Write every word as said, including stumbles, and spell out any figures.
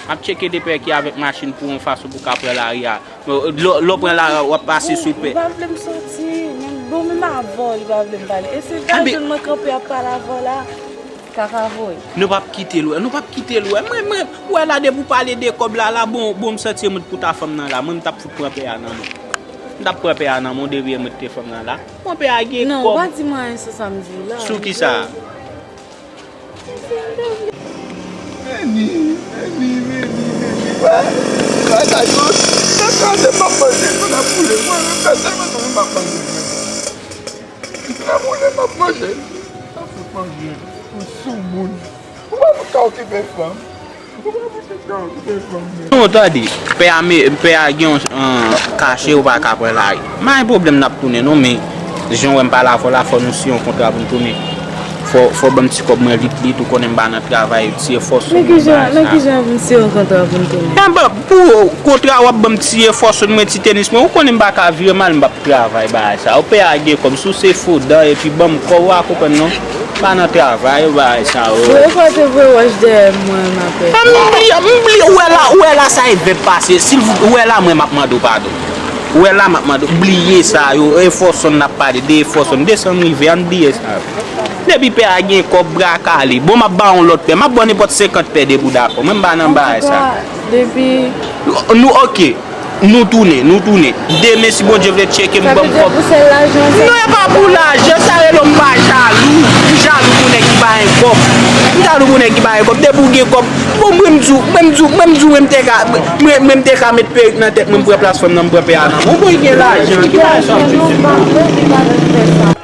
M ap tcheke de pè ki avèk machin pou yon fason pou ka pran lari a. Lè w pran lari a, w ap pase sou pè. Li pa vle m soti. Bon, menm avè w, li pa vle m pale. E se Gajon mwen kanpe ap pale avè w la. Kaka voye. Nou p ap kite l wè, nou p ap kite l wè. Mwen, mwen, wè la, depi w pale de kòb la, la, bon, bon, m santi mwen pou ta fanm nan la. Mwen, m t ap fout pran pè a nan men. M t ap pran pè a nan men w depi mwen te fanm nan la. Bon, pè a gen kòb. Non, ou pa di mwen anyen sou sa m di w la. Sou ki sa? Vini, vini, vini, vini. Wè, bagay yo, nan kraze m ap manje, nan boule, mwen, mwen, pèsonèlman, mwen, m ap manje. Nan boule, m ap manje. Sa fout manje. Ou soumoun. Ou pa fout ka okipe fanm. Ou pa fout ka okipe fanm, men. Non, tande, pè a, me- pè a gen yon, euh, kache, ou pa ka pran lari. M pa gen pwoblèm, n ap tounen, non, men jan w wè m pale avè w la, fò nou siyen yon kontra pou n tounen. Fò, fò ban m ti kòb mwen vit vit, ou konnen m pa nan travay, ti efò sou mwen bagay sa. Nan kijan, nan kijan pou m siyen yon kontra pou n tounen? Nan ban, pou kontra w ap ban m ti efò sou mwen, ti tenis mwen, ou konnen m pa ka vire mal, m p ap travay bagay sa. Ou pè a gen kòb, si w se fo dan, epi ban m kòb, ou pa konprann non. M pa nan travay, bagay sa yo. Bon, ou pa te voye wòch dèyè mwen, m apè. M bliye, m bliye, ou wè la, ou wè la sa e vèb pase, silvouplè, ou wè la mwen m ap mande w padon. Ou wè la m ap mande w, bliye sa yo, efò sòn n ap pale, de efò sòn, desann rive, ann bliye sa yo. Depi pè a gen kòb, bra kale. Bon, m ap ba w yon lòt pè. M ap ba w nenpòt senkant pè depi w dakò. Mwen m pa nan bagay sa. Antouka, depi Nou, nou, oke. Nou tounen, nou tounen. Demen, si Bondye vle, tcheke m, ban m kòb. Sa vle di pou sèl lajan sa? Non, e pa pou lajan, sa rele m pa jalou. M jalou pou nèg ki pa gen kòb. M jalou pou nèg ki pa gen kòb. Depi w gen kòb, bon, mwen m di w, mwen m di w, mwen m di w, mwen m te ka, mwen, mwen m te ka met perik nan tèt mwen, m pran plas fanm nan, m pran pè a nan men w. Bon, gen lajan, ki bagay sa w di?